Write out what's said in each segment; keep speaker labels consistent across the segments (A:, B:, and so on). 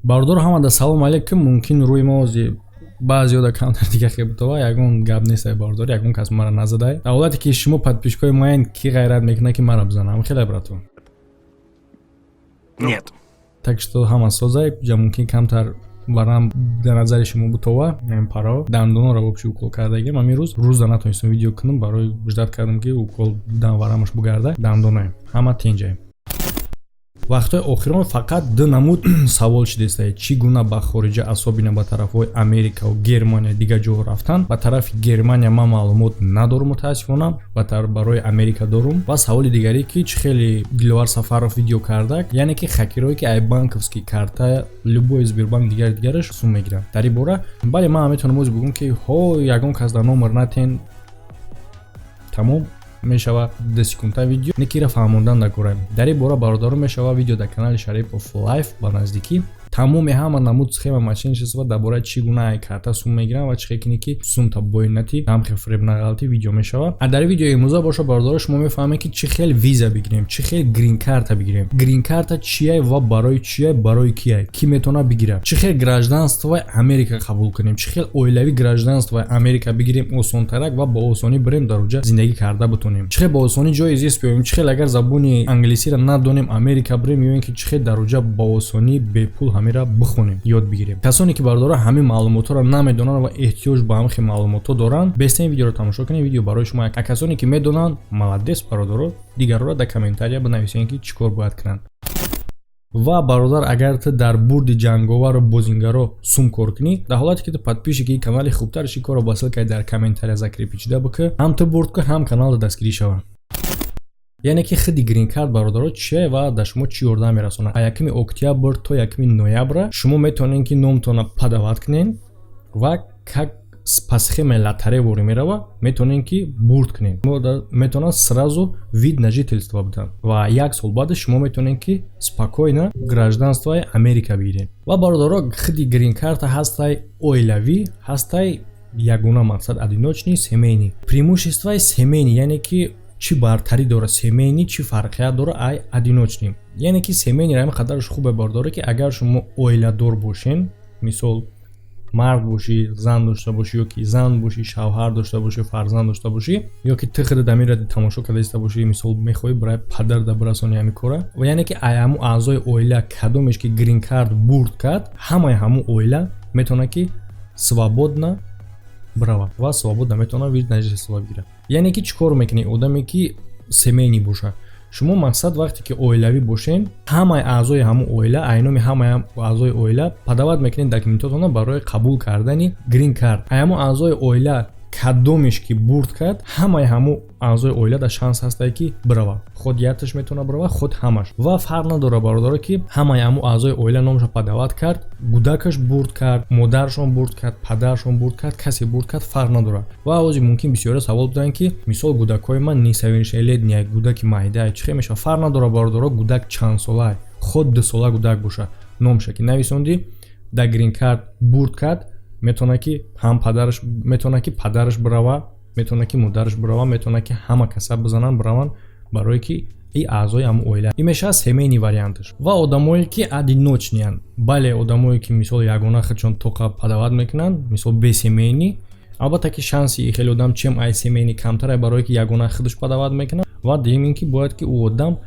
A: Бародар, ҳамада салом алейкум. Мумкин рӯи мо ози баъзеёда камтар дига хебутова. Ягон гап нестай, бародар, ягон кас мара назадай. Дар ҳолате ки шумо подписчикои маен, ки ғайрат мекунад, ки мара бизанам? Хеле, брату.
B: Нет.
A: Так что ҳама созай. Ҷа мумкин камтар варам дар назари шумо бутова. Паро дандонора вообще укол кардагим. Ҳамин рӯз рӯза натонистам видео кунам, барои ждать кардам, ки укол дан варамаш бугарда. Дандонаем ҳама тенҷаем. Вақтҳои охирон фақат ду намуд савол шидеста: чӣ гуна ба хориҷа, особенно ба тарафҳои Америкаву Германия, дигар ҷо рафтан. Ба тарафи Германия ман маълумот надорум, мутаассифона, барои Америка дорум. Ва саволи дигаре, ки чӣ хеле Диловар Сафаров видео кардак, яъне ки хакерое, ки ай банковский карта любой Сбербанк, дигар дигараш сум мегиранд. Дар ин бора, бале, ман метавонам оз бигӯм, ки ҳо, ягон кас дар номер натен, тамом мешава. 2 секунда видео некира фаҳмондан накорем. Дар ин бора, бародаро, мешава видео дар канали Шарипов Лайф. Ба наздикӣ тамоми ҳама намуд схема мошенничества дар бораи чӣ гуна ай карта сум мегиранд ва чӣ хел кунӣ, ки сумта боинати ҳамхел фиреб нағалти, видео мешава. А дар видеои имрӯза боша, бародаро, шумо мефаҳмед, ки чӣ хел виза бигирем, чӣ хел грин-карта бигирем, грин-карта чия ва барои чия, барои кия, кӣ метавонад бигирад, чӣ хел гражданствои Америка қабул кунем, чӣ хел оилавӣ гражданствои Америка бигирем осонтарак ва бо осонӣ бирем, дар уҷа зиндагӣ карда бутонем, чӣ хел бо осонӣ ҷои зист биёбем, чӣ хел, агар забони англисиро надонем, Америка бирем, ё ин ки чӣ хел дар уҷа бо осонӣ бепул ҳамира бихонем, ёд бигирем. Касоне ки, бародаро, ҳамин маълумотҳоро намедонанд ва эҳтиёҷ ба ҳамин хел маълумотҳо доранд, беҳтарин видеоро тамошо кунед. Видео барои шумо. А касоне ки медонанд, молодец, бародаро. Дигарро дар комментария бинависед, ки чӣ кор бояд кунанд. Ва, бародар, агар ту дар бурди ҷанговару бозингаро сум кор кунӣ, дар ҳолате ки ту подписчики канали, хубтар ши корро ба ссылкаи дар комментария закрепить шуда бикӯ. Ҳам ту бурд кӯ, ҳам каналро дастгирӣ шаванд. Яъне ки худи грин-карт, бародаро, чие ва дар шумо чӣ ёрдам мерасонад? А 1 октябр то 1 ноябра шумо метавонед, ки номтонро подавать кунед ва как по схеме лотерея ворӣ мерава, метавонед, ки бурд кунед. Метавонад сразу вид на жительство биданд ва як сол баъд шумо метавонед, ки спокойно гражданствои Америка бигиред. Ва, бародаро, худи грин-карта ҳастай оилавӣ, ҳастай ягона, мақсад, одиночный, семейный. Преимуществои семейный, яъне ки чӣ бартарӣ дорад семейный, чӣ фарқият дорад ай одиночный? Яъне ки семейный ҳамин қадараш хубе, бардоре, ки агар шумо оиладор бошен, мисол, мард бошӣ, зан дошта бошӣ, ё ки зан бошӣ, шавҳар дошта бошӣ, фарзанд дошта бошӣ, ё ки ту худат амира тамошо карда иста бошӣ, мисол, мехоҳӣ барои падарда бирасонӣ ҳамин кора. Ва яъне ки ай ҳамун аъзои оила кадомеш ки грин-карт бурд кард, ҳамаи ҳамун оила метавонад, ки свободно биравад ва свободно метавонад вид на жительство бигирад. Яъне ки чӣ кор мекунӣ, одаме ки семейный бошад? Шумо, мақсад, вақте ки оилавӣ бошен, ҳамаи аъзои ҳамун оила, айноми ҳамаи аъзои оила подавать мекунед документотонро барои қабул кардани грин-карт. Ай ҳамун аъзои оила кадомеш ки бурд кард, ҳамаи ҳамун аъзои оила дар шанс ҳастае, ки биравад. Худ якташ метавонад биравад, худ ҳамаш. Ва фарқ надорад, бародаро, ки ҳамаи ҳамун аъзои оила номаша подавать кард, гудакаш бурд кард, модарашон бурд кард, падарашон бурд кард, касе бурд кард, фарқ надорад. Ва ози мумкин бисёре савол буданд, ки мисол, гудакҳои ман несовершеннолетний, гудаки майда чӣ хел мешавад? Фарқ надорад, бародаро, гудак чанд солаа, худ 2 сола гудак бошад, номша ки нависондӣ, дар грин-карт бурд кард, метавонад ки ҳам падараш, метавонад ки падараш бирава, метавонад ки модараш бирава, метавонад ки ҳама каса бизананд, бираванд, барое ки и аъзои ҳамун оила. Ин мешавад семейный варианташ. Ва одамое ки одиночныянд, бале, одамое ки, мисол, ягона худшон тоқа подавать мекунанд, мисол, бесемейный, албатта ки шанси хеле одам чем ай семейный камтар, барое ки ягона худаш подавать мекунад. Ва дуюм ин ки бояд ки ӯ одам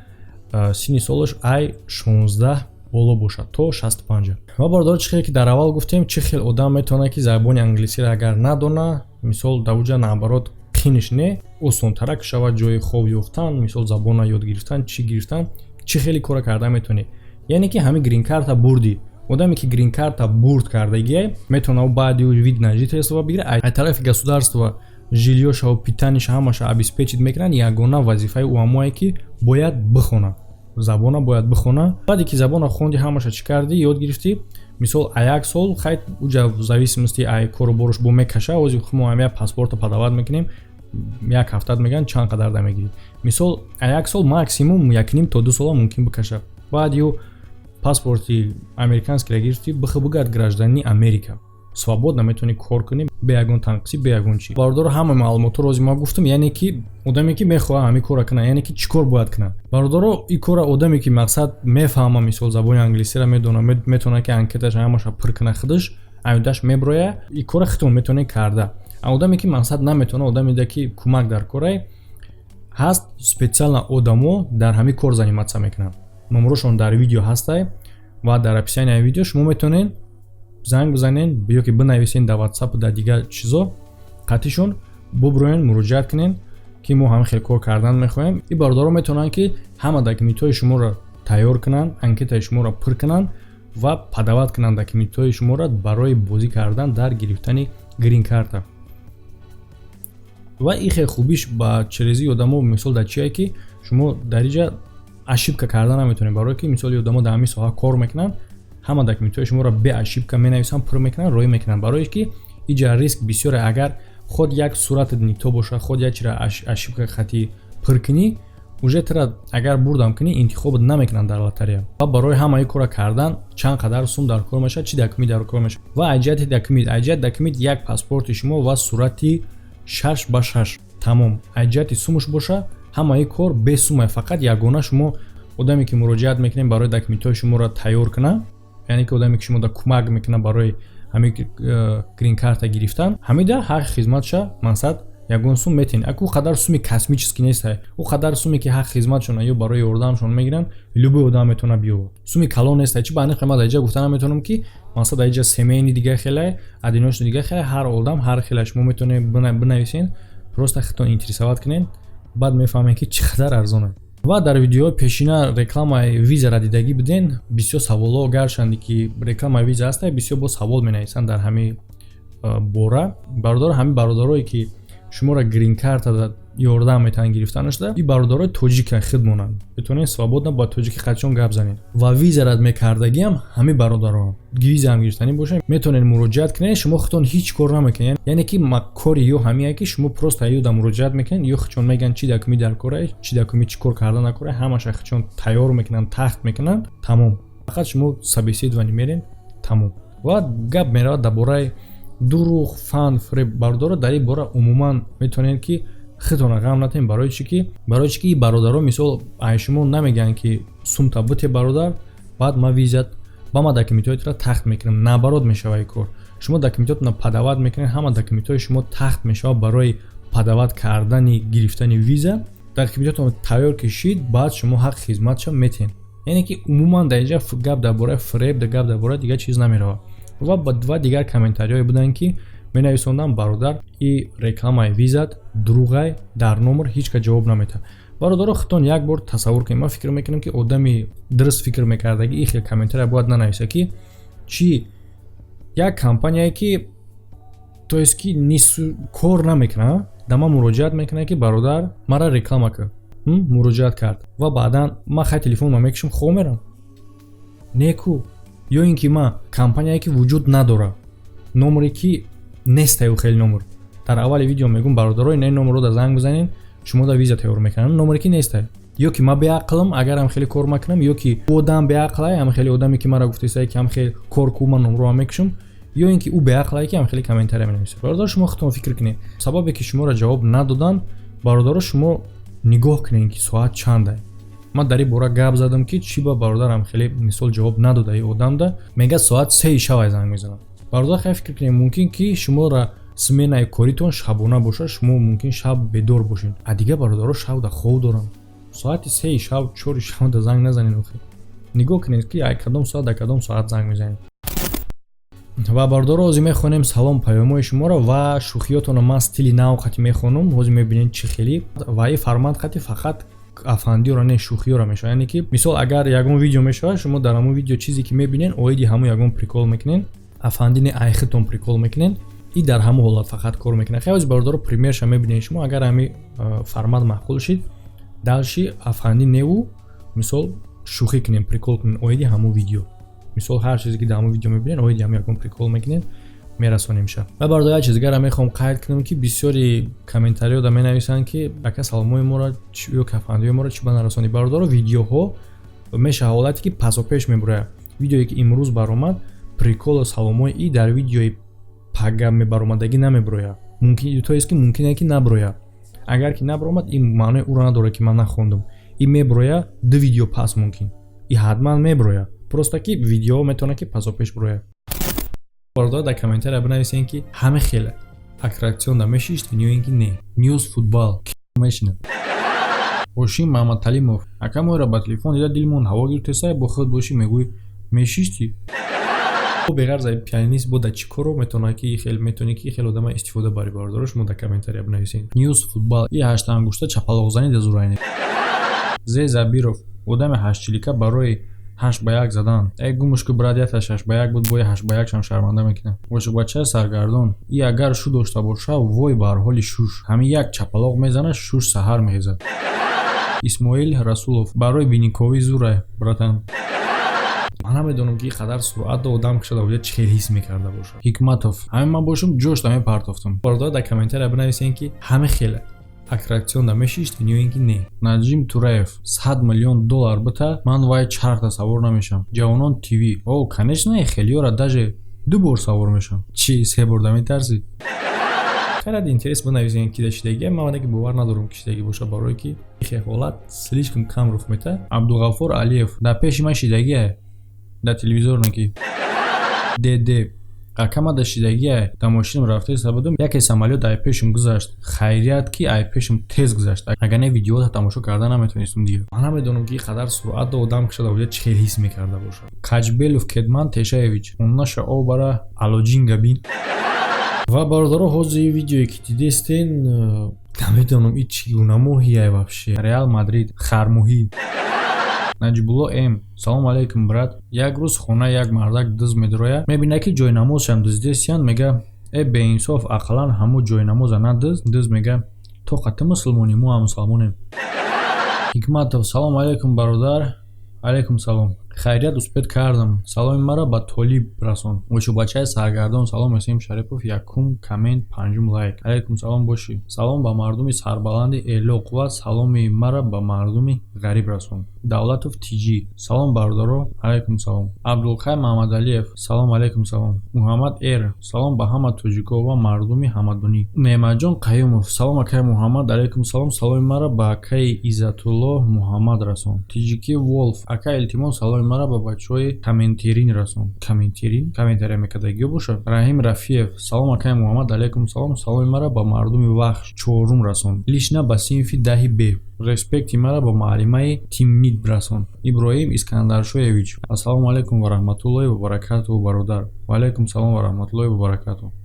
A: синни солаш ай 16 боло бошад то 65. Ва, бародаро, чӣ хеле ки дар аввал гуфтем, чӣ хел одам метавонад, ки забони англисиро агар надона, мисол, дар уҷа наоборот қиниш не, осонтарак шавад ҷои хоб ёфтан, мисол, забона ёд гирифтан, чӣ гирифтан, чӣ хеле кора карда метавонӣ? Яъне ки ҳамин грин-карта бурдӣ, одаме ки грин-карта бурд кардагие, метавонад баъди вид на жительство бигирад. Ай тарафи государство жильёшаву питаниша ҳамаша обеспечить мекунанд. Ягона вазифаи ӯ ҳамое ки бояд бихонад, забона бояд бихона. Баъде ки забона хонди, ҳамаша чӣ кардӣ, ёд гирифтӣ, мисол, а як сол, хай, уҷа в зависимости ай кору борш бо мекаша. Ози мо ҳам як паспорта подавать мекунем, як ҳафтат мегӯянд, чанд қадар да мегирӣ. Мисол, а як сол, максимум 1,5 то 2 сола мумкин бикаша. Баъд ю паспорти американскиро гирифтӣ, бихо, бигард гражданини Америка. Свободно метавонӣ кор кунӣ, бе ягон танқисӣ, бе ягон чӣ. Бародаро, ҳама маълумотҳоро ҳозир ман гуфтам, яъне ки одаме, ки мехоҳад ҳамин корро кунад, яъне ки чӣ кор бояд кунад, бародаро? Ин корро одаме, ки мақсад мефаҳма, мисол, забони англисиро медонад, метавонад, ки анкеташа ҳамаша пур кунад худаш, аюдаш меброяд, ин корро худтон метавонед карда. Одаме, ки мақсад наметавонад, одаме, ки кӯмак дар корае ҳаст, специально одамо дар ҳамин кор заниматься мекунанд. Номерошон дар видео ҳастай ва дар описанияи видео. Шумо метавонед занг бизанед ё ки бинависед дар WhatsApp, дар дигар чизо қатишон буброен, муроҷиат кунед, ки мо ҳамин хел кор кардан мехоҳем. Ин бародаро метавонанд, ки ҳама документҳои шуморо тайёр кунанд, анкетаи шуморо пур кунанд ва подавать кунанд документҳои шуморо барои бозӣ кардан дар гирифтани грин-карта. Ва ин хел хубиш ба через и одамо, мисол, дар чие, ки шумо дар инҷа ошибка карда наметавонед, барое ки, мисоли, одамо дар ҳамин соҳа кор мекунанд, ҳама документҳои шуморо бе ошибка менависанд, пур мекунанд, роӣ мекунанд. Барое ки иҷа риск бисёре, агар худ як суратат не то боша, худ як чира ошибка хати пур кунӣ, уже тира агар бурдам кунӣ, интихобат намекунанд дар лотарея. Ва барои ҳамаи кора кардан чанд қадар сум дар кор мешавад, чӣ документ дар кор мешавад? Ва аҷиҳати документ як паспорти шумо ва сурати 6 ба 6, тамом. Аҷиҳати сумуш боша, ҳамаи кор бе сумай. Фақат ягона шумо одаме, ки муроҷиат мекунем барои документҳои шуморо тайёр кунад, яъне ки одаме, ки шумо да кӯмак мекунад барои ҳамин грин-карта гирифтан, ҳамида ҳаққи хизматша, мақсад, ягон сум метиҳен. Ак ӯ қадар суми космический нестай. Ӯ қадар суме, ки ҳаққи хизматшона ё барои ёрдамшон мегиранд, любой одам метавонад биёвад. Суми калон нестай. Чи ба аниқ ман дар иҷа гуфта наметавонам, ки мақсад, дар иҷа семейный дига хелай, одиночный дига хелай, ҳар одам ҳар хела. Шумо метавонед бинависен, просто худтон интересовать кунед, баъд мефаҳмед, ки чӣ қадар арзонад. Ва дар видеоҳои пешина рекламаи визаро дидагӣ буден. Бисёр саволҳо, гарчанде ки рекламаи виза ҳаста, бисёр бо савол менависанд дар ҳамин бора. Бародаро, ҳамин бародарое, ки шуморо грин-карта ёрдам метавонанд гирифтанашда, ин бародарои тоҷика худ монанд, метавонед свободно ба тоҷики қатишон гап занед. Ва виза рад мекардагиам ҳамин бародаро. Визаам гирифтанӣ бошед, метавонед муроҷиат кунед. Шумо худтон ҳеҷ кор намекунед, яъне ки кори ё ҳамие, ки шумо просто ё да муроҷиат мекунед, ё худшон мегӯянд, чӣ документ дар кора, чӣ документ, чӣ кор карда накора, ҳамаша худшон тайёр мекунанд, тахт мекунанд, тамом. Фақат шумо собеседование мерен, тамом. Ва гап меравад дар бораи дурӯғ, фан, фиреб. Бародаро, дар ин бора умуман метавонед, ки худтонро ғам натиҳем. Барои чӣ ки бародаро, мисол, ай шумо намегӯянд, ки сумта буте, бародар, баъд ма визат ба ма документҳоятро тахт мекунам. Наоборот мешава ин кор: шумо документҳоятонро подавать мекунед, ҳама документҳои шумо тахт мешавад барои подавать кардани гирифтани виза. Документҳоятон тайёр ки шид, баъд шумо ҳаққи хизматша метиҳед. Яъне ки умуман дар инҷа гап дар бораи фиреб, гап дар бораи дигар чиз намеравад. Ва ба дигар комментариҳое буданд, ки менависондам: «Бародар, и рекламаи визат дурӯғай, дар номер ҳеҷ кас ҷавоб наметиҳад». Бародаро, худтон як бор тасаввур кунед. Ман фикр мекунам, ки одами дуруст фикр мекардагӣ ин хел комментария бояд нанависа, ки чӣ як компанияе, ки то есть ки кор намекунад, да ман муроҷиат мекунад, ки бародар, мара реклама кун. Муроҷиат кард ва баъдан ман хай телефонма мекушам, хоб мерам, неку ё ин ки ман компанияе, ки вуҷуд надорад, номере, ки нестаю, хеле номер дар аввали видео мегӯм: «Бародаро, ин номерро да занг бизанед, шумо да виза тайёр мекунам». Номере, ки нестай. Ё ки ман беақлам, агарам хеле кор макунам, ё ки одам беақлай, ам хеле одаме, ки мара гуфтесае, ки ам хеле кор ку, ман номроам мекушам, ё ин ки ӯ беақлае, ки ам хеле комментария менависад. Бародаро, шумо худтон фикр кунед, сабабе, ки шуморо ҷавоб надоданд. Бародаро, шумо нигоҳ кунед, ки соат чандай. Ман дар ин бора гап задам, ки чӣ ба бародарам хеле, мисол, ҷавоб надода ин одамда. Мега, соат 3-и шабай занг мезанам. Бародар, хай фикр кунед, мумкин ки шуморо сменаи коритон шабона бошад, шумо мумкин шаб бедор бошед, а дигар бародаро шаб да хоб доранд. Соати 3-и шаб, 4-и шаб да занг назанед охи. Нигоҳ кунед, ки ай кадом соат да кадом соат занг мезанед. Ва бародаро, ҳозир мехонем салом паёмои шуморо ва шӯхиётонро. Ман стили нав қати мехонам, ҳозир мебинед, чӣ хеле. Ва ин формат қати фақат афандиёро не, шӯхиёро мешавад. Яъне ки, мисол, агар ягон видео мешавад, шумо дар ҳамон видео чизе, ки мебинед, оиди ҳамон ягон прикол мекунед, афанди не, айхитон прикол мекунед, и дар ҳамон ҳолат фақат кор мекунад. Хеле бародаро, примерша мебинед шумо. Агар ҳами формат маъқул шид, дальше афанди неву, мисол, шӯхӣ кунем, прикол кунем оиди ҳамон видео. Мисол, ҳар чизе, ки дар ҳамон видео мебинед, оиди ҳамон ягон прикол мекунед, мерасонимша. Ва бародар, як чиз дигарам мехоҳам қайд кунам, ки бисёри комментариҳо да менависанд, ки ака, саломои моро ё кафандиҳои моро чӣ ба нарасонӣ. Бародаро, видеоҳо мешава ҳолате, ки пасопеш мебурояд. Видеое, ки имрӯз баромад, приколу саломои и дар видеои Пага мебаромадагӣ намебирояд. Мумкин, то есть ки мумкине ки набирояд. Агар ки набиромад, ин маънои ӯро надорад, ки ман нахондум. Ин мебирояд ду видео пас, мумкин и ҳатман мебирояд, просто ки видео метавонад ки пасопеш бирояд. Бародар, дар комментария бинависем, ки ҳама хел аттракционда мешиштен ё ин ки не. Ньюс футбол мешинад. Ҳошим Маҳмадталимов: ака, моро ба телефон дида, дилмон ҳаво гирифтеса, бо худ бошӣ, мегӯй, мешиштӣ? Беғарз пианист бо да чӣ коро метавонад ки хел метавонӣ ки хел одама истифода бари? Бародаро, шумо дар комментария бинависед. Ньюс футбол: и ҳаштаангушта чапалоқзанӣ да зурайне. Зе Забиров: одами ҳаштчилика барои 8 ба 1 задан. Э, гумуш ку, брат, яташ 8 ба 1 буд, бои 8 ба 1 шам шарманда мекунад. Бошубачаи саргардон: и агар шу дошта боша, вой бар ҳоли шуш, ҳамин як чапалоқ мезанад, шуш саҳар мехезад. Исмоил Расулов: барои биниковӣ зурай, братан. Ман намедонам, ки ин қадар суръат одам кашада бояд чӣ хел ҳис мекарда бошад. Ҳикматов: ҳамин ман бошам, ҷошта мепартофтам. Бародар, дар комментария бинависем, ки ҳама хел аттракционда мешиштен ё ин ки не. Наҷим Тураев: 100 миллион доллар бита, ман вай чархда савор намешам. Ҷавонон ТВ: о, конечно, хелиёра даже ду бор савор мешам. Чӣ, се борда метарсӣ? Хайрат, интерес бинависем, ки шидагия. Ман ки бовар надорам, ки шидагӣ боша, барое ки хе ҳолат слишком кам рух мета. Абдуғаффор Алиев: дар пеши ман шидагия, дар телевизор наки. Дд акама шидагия, дар мошинам рафтаиста будам, яке самолёт ай пешам гузашт. Хайрият, ки ай пешам тез гузашт, агар не, видеота тамошо карда наметавонистам дига. Ман намедонам, ки ин қадар суръат одам кашада бояд чӣ хел ҳис мекарда бошад. Каҷбелов Кедман Тешаевич: онаша обара алоҷинга бин. Ва бародаро, ҳозир видеое ки дидестен, намедонам, и чӣ гуна моҳияй вообще. Реал Мадрид хармоҳӣ. Наҷибулло М: салому алейкум, брат. Як рӯз хонаи як мардак дузд медарояд, мебинад, ки ҷойнамозшам дуздидесиянд. Мега: «Э, беинсоф, ақаллан ҳамун ҷойнамоза надузд». Дузд мега: «Тоқа ту мусулмонӣ, мо ҳам мусулмонем». Ҳикматов: салому алейкум, бародар. Алейкум салом. Хайрият, успеть кардам. Саломи маро ба Толиб расон. Ошубачаи саргардон: салом, Эсим Шарипов, якум коммент, панҷум лайк. Алейкум салом бошӣ. Салом ба мардуми сарбаланди Элоқ ва саломи маро ба мардуми ғариб расон. Давлатов Тиҷӣ: салом, бародаро. Алейкум салом. Абдулхай Маҳмадалиев: салом. Алейкум салом. Муҳаммад Эр: салом ба ҳама тоҷико ва мардуми ҳамадунӣ. Неъматҷон Қаюмов: салом, акаи Муҳаммад. Алейкум салом. Саломи маро ба акаи Иззатулло Муҳаммад расон. Тиҷики Волф: ака, илтимос, саломи маро ба бачаҳои комментирин расон. Комментирин комментария мекардагиё бошад. Раҳим Рафиев: салом, акаи Муҳаммад. Алейкум салом. Саломи маро ба мардуми Вахш чорум расон, лично ба синфи 10 б. Респекти маро ба муаллимаи Тимнид расон. Иброҳим Искандаршоевич: ассалому алайкум ва раҳматуллоҳи ва баракатуҳу, бародар. Ва алайкум салом ва раҳматуллоҳи ва баракатуҳ.